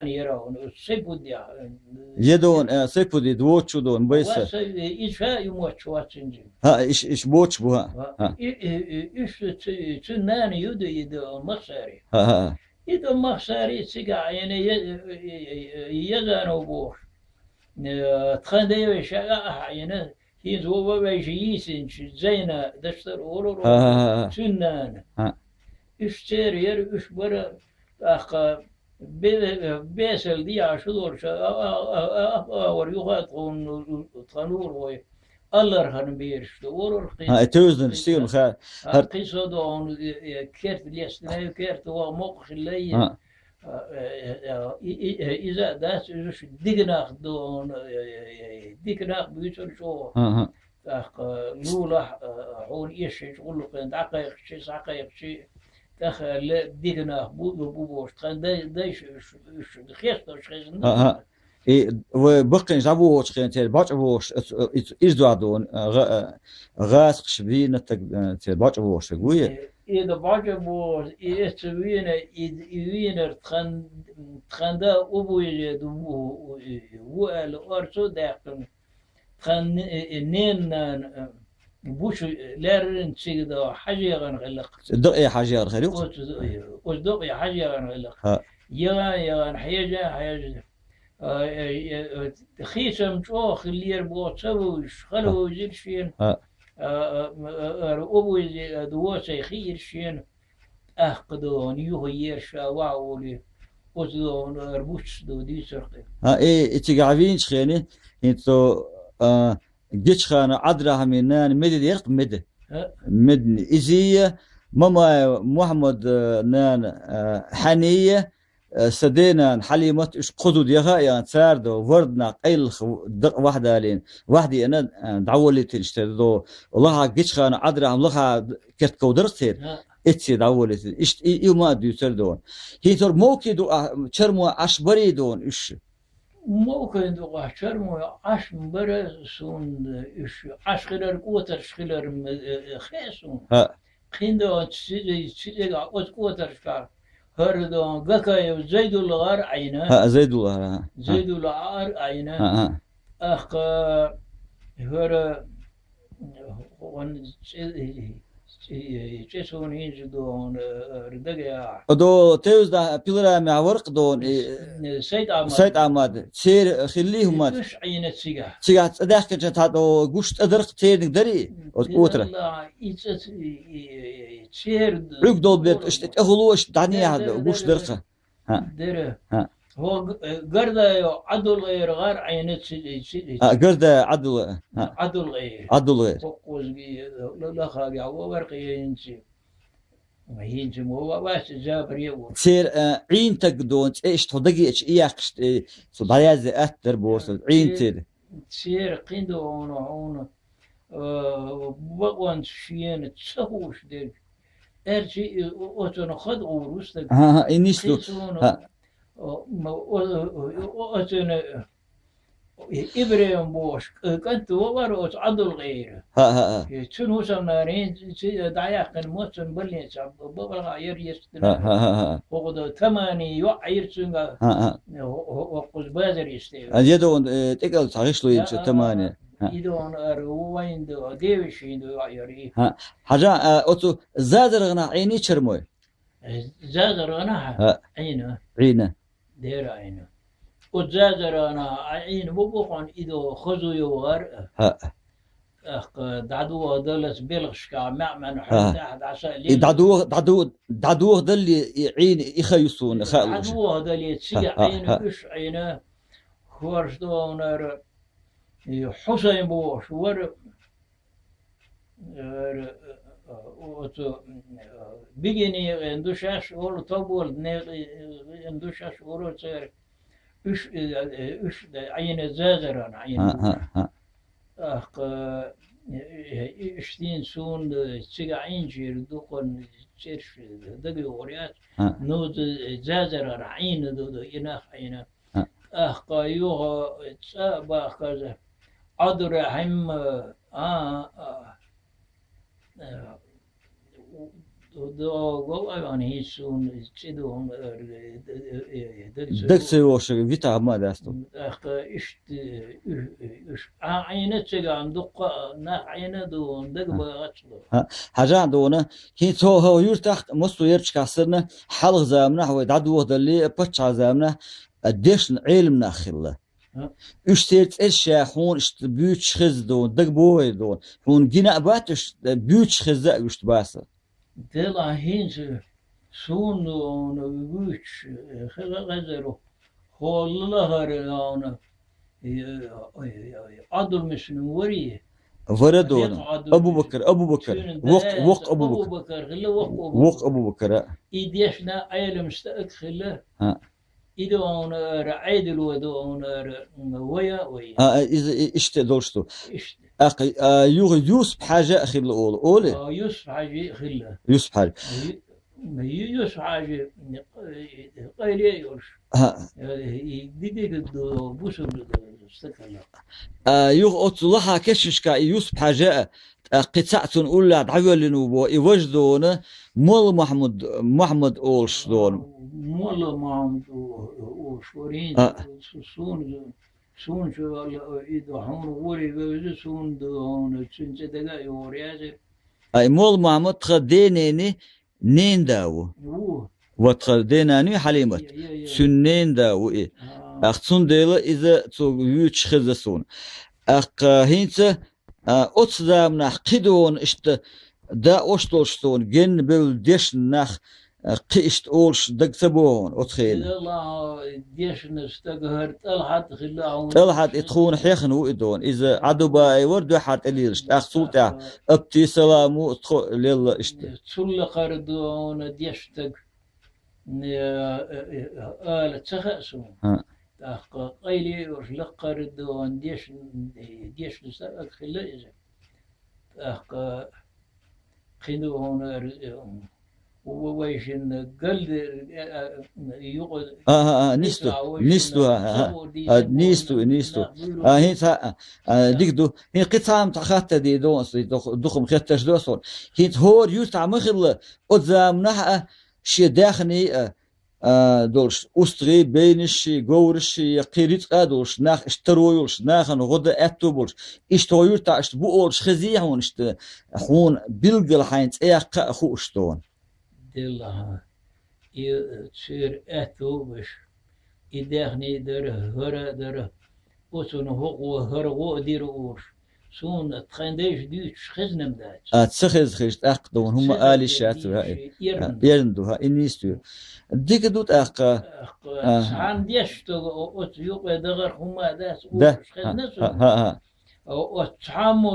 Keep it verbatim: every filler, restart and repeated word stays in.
Яра он, Сайпудди, э, Едон, э, Сайпудди, двочу дон, Ва байса. Сай-, э, иша и мочу вачинджи. Ха, иш, иш боч бу, ха. Ва, Ха. и, и, и, иш ци, ци нана юда ида Махсари. Ха, ха, ха. Ида Махсари цига айна е-, е-, е-, е-, езано бош. Э, тхан деве шага айна, хин зова ве жи исин чи, Зайна, даштар орор, Ха, ха, ха, ха. Цуннана. Ха. Иш цер ер, иш бара, ахка, Бе-, бесел дияш дорша, а, а, а, а, а, вар юха тхун, тханур вой. Аллар хан берш, вор, вор, Ха, э, тёзден, стигем, ха, а, хар- Кисо дон, э, э, керт лестне, керт ва мок хилей. Ха. А, э, э, э, и, и, э, иза дас, изуш дигнах дон, э, э, э, дигнах бюцер шо. Ха, ха. Тахка лулах, э, хун ешеш уллухен, дакайхчи, сакайхчи, тахка ле дигнах бу, бу, бу, бош, тхан дай, дай ш-, ш-, ш-, хестош хезн. Ага. И вы быккин жабу очхен тер бач бош, э, э, из дуа дон, э, га-, э, гасхш вина так, э, тер бач бош, гуе. Э, и да бач бош, и эц вина, и, и винер тхан, тханда убуе ду, у, у, у, эл орцу дахкн. Тхан, э, э, неннан, э, буш, э, леррин цигда хажияган гылык. Докъи хажияган гылык? Оз, э, оз докъи хажияган гылык. Ха. Яган, яган, хаяжа, хаяжа. Э, э, э, э, хисам чо хилер бо цавуш, халвузир шин. Ха. Э, э, э, э, обузи, э, дуосай хир шин. Ахкдон, юха ерша, ва ули. Оздон, арбуч до дисархи. А, э, эти гавинч хени, ин то, а, Гичхана Адрахамин нан меди дерх меди. Ха. Медни. Изия, Мамаев Мухаммад, э, нан, э, Хания, э, Саденан Халимат, уш кхузуд яха ян цар до, вардна, къайлх, дак вахдалин, вахди ана, э, даволитин штер до, лаха Гичхана Адрахам, лаха керт кодер цер. Ха. Эци даволитин. Ишт и, и ма дюцер дон. Хитор моки ду, а, чермо аш бари дон, уш. Мокын дуга чарму аш бара сун, иш аш хилер, котар хилер, э, э, хесун. Ха. Киндо чизе, чизе га от котар ка. Хардон Гакаев Зайдулгар айна. Ха, Зайдулгар, ха. Зайдулгар айна. Ха, ха. Ахка хара он чи, чи, чи сун хинжи дон, э, рдагя. Одо тевз да пилрами аварк дон, э, Сайт Амад. Сайт Амад. Цер хилли хумат. Туш айна цига. Цига цадах кеча та до гуш цадарх церник дари. От утра. Ицет цер. Рук долбет, иште, эхулу, иште, дания, гуш дарха. Ха. Дера. Ха. Хо, э, Гардайо Адулгайр гар айна ци, ци, ци. А, Гарда Адул, ха. Адулгайр. Адулгайр. Хо козги, э, ла, ла хаги, а, вар киенчи. Ма хинчи мо ва, ва, си, жабри, во. Цер, э, ин так дон, эш тодаги, эч, иякшт, э, со даязе аттер борсо, ин тер. Цер киндон, он, э, бакъон шиен цахуш дер. Эрчи, э, о-, отон хад урус дер. Ха, ха, иниш ду. Киндон, ха. О, ма, о, о, о, отон, э, Ибрем бош, э, кант вовар оц Адулгайр. Ха, ха, ха. Э, цун хусам нарин, ци, э, даяхкан моцун барлин, ца, б-, б-, б-, ер естина. Ха, ха, ха, ха. Хогда тамани, ё, айр цунга. Ха, ха. Э, о, о, о, куз базар есте. А, едо он, э, текал цагышло ин, ха, ца, ха, тамани. Ха. Идон ар вайндо, девишиндо, айри. Ха. Хажа, э, оцу зазаргна айни чермой. Э, зазаргна, ха. Ха. Айна. Айна. Дера айна. О зазаргна айна бу бу хон идо хозу йовар. Ха. Ах, даду далас белгшка, мя-, ман, ха, ха, даша ли. И даду, даду, даду дали и ин и хаюсун, ха. Даду дали цига, ха, ха, айна, ха, уш айна. Хорш донар, и Хусайн бош, вар, э, э, э, ото, э, бигини, э, душаш, ол тобол, не, э, э, душаш, ороцер, уш, э, э, уш, да, айна зазаран, айна. Ха, ха, ха. Ах, э, э, э, иштин сун, э, цига инжир, дукон, церш, э, даги орят. Ха. Ну, э, зазаран, айна, ду, ду, инах, айна. Ха. Ах, ка, юга, э, ца, бах, каза. Адурахим, э, а, а, э, у-, Ду-, ду-, гол аван хӀинца суна цӀи ду хьуна, э, э, э, э, даг ца Даг ца йо-, йошаг вита ма дац ду. ТӀаккха иштта, э, уьш, уьш, а, Ӏийна цига дуккха, нах Ӏийна ду, даг А. багӀац ду. А, хьажа дуна, хӀинца хӀо, хӀо юртахь, массо ерчкахь санна, хьалха заманахь вай дӀадохадалле, паччахьа заманахь, а, дешна Ӏелам нах хилла. А. Уьш церан цӀераш ша хьуна иштта буьйцуш хеза дуна, даг бохе дуна. Хьуна гина а бац уьш, буьйцуш хеза а уьш баса. Делахь хӀинца суна, хьуна вуьйцуш, э, хила гӀезару, хьо лахара, хьуна, э, э, э, Ӏабдулмуслим варий? Вара дуна. Векъа Ӏабдулмуслим. Абу-Бакр, Абу-Бакр. Цуьнан Вокх, даьца вокх Абу-Бакр. Абу-Бакр хила, вокх Абу-Бакр. Вокх Абу-Бакр, а. И дешна Ӏелам стаг хила. А. И ду хьуна ара, Ӏедало ду хьуна ара, вая, вая. А, а, из-, и-, иштта долуш ду. Иштта. ТӀаккха, а, юха Юсуп-Хьажа а хилла олу, олий? А, Юсуп-Хьажа а хилла. Юсуп-Хьажа. Ю-, Ю-, Юсуп-Хьажа, къайле а йолуш. А. Э, и дидиг ду, бусург ду, стакана. А, юха оцу лахьа кешнашка и Юсуп-Хьажа а, ТӀаккха кхин цхьаъ цунна уллехь дӀавоьллина ву боху, и важа дуна, Молла Махьмуд, Махьмад олуш дуна. Молла Махьмад о-, олуш вара хӀинца. А. Су-, суна, суна чу валла, и ду хьуна гӀоре вевза, суна ду хьуна цуьнан цӀе дага а йогӀур яцара. Ай, Молла Махьмад тхан денени ненан да ву. Ву. Ва тхан денани Хьалимат. Я, я, я. Цуьнан ненан да ву и. А. ТӀаккха цундела иза цо вуьйцуш хеза суна. ТӀаккха хӀинца А, оцу заманахь кхин дуна иштта даош долуш суна генна бевлла дешна нах, а, кхин иштта олуш даг ца боху оцу хенахь. Дела дешна стаг хӀара ТӀалхьат хилла хьуна. ТӀалхьат и тхуна хьехна ву и дуна. Иза Ӏадубаевар дуьххьара тӀелелаш. ТӀаккха цул тӀаьхьа Абти-Саламу тхо лелла иштта. Цул лакхара ду хьуна дешна стаг. Э, э, э, ала ца хаьа суна. А. ТӀаккха къайле а йолуш лакхара ду хьуна дешна, дешна стаг хилла иза. ТӀаккха кхин ду хьуна, э, ва-, вайшинна галде, э, э, юкъа А, а, а, нисду, нисду, а, а, а, нисду, нисду. А, хӀинца, а, а, дика ду. ХӀинца кхин цхьа хӀума хатта де ду, ас духам хетташ ду ас хьуна. ХӀинца хӀора юьртахь ма хилла, оцу заманахь а, шен даьхний а, а, долуш, устагӀий, байнашший, говрашший, я кхин рицкъа а долуш, нах иштта таро йолуш, нахана гӀо дан аьтто болуш, иштта хьо юьртахь иштта бу олуш хезий хьуна иштта, хьуна билггала хьайна цӀе яккха а хууш дуна. Делахь, и церан аьтто а беш, и даьхний а дара, хӀара а дара, оцунна хӀокхо хӀара гӀо а дира олуш. Суна тхайн дайша дуьйцуш хезна-м дац. А, ца хеза хезча, тӀаккха дуна хӀума ала йиш яц вай, хӀа, и, а, эрна ду, хӀа, и нийса ду. Дика ду тӀаккха. ТӀаккха А. цхьана дешна стага о-, оцу юкъе дахарх хӀума а дац, Да. олуш хезна суна. ХӀа, хӀа, хӀа. О-, оцу цхьаммо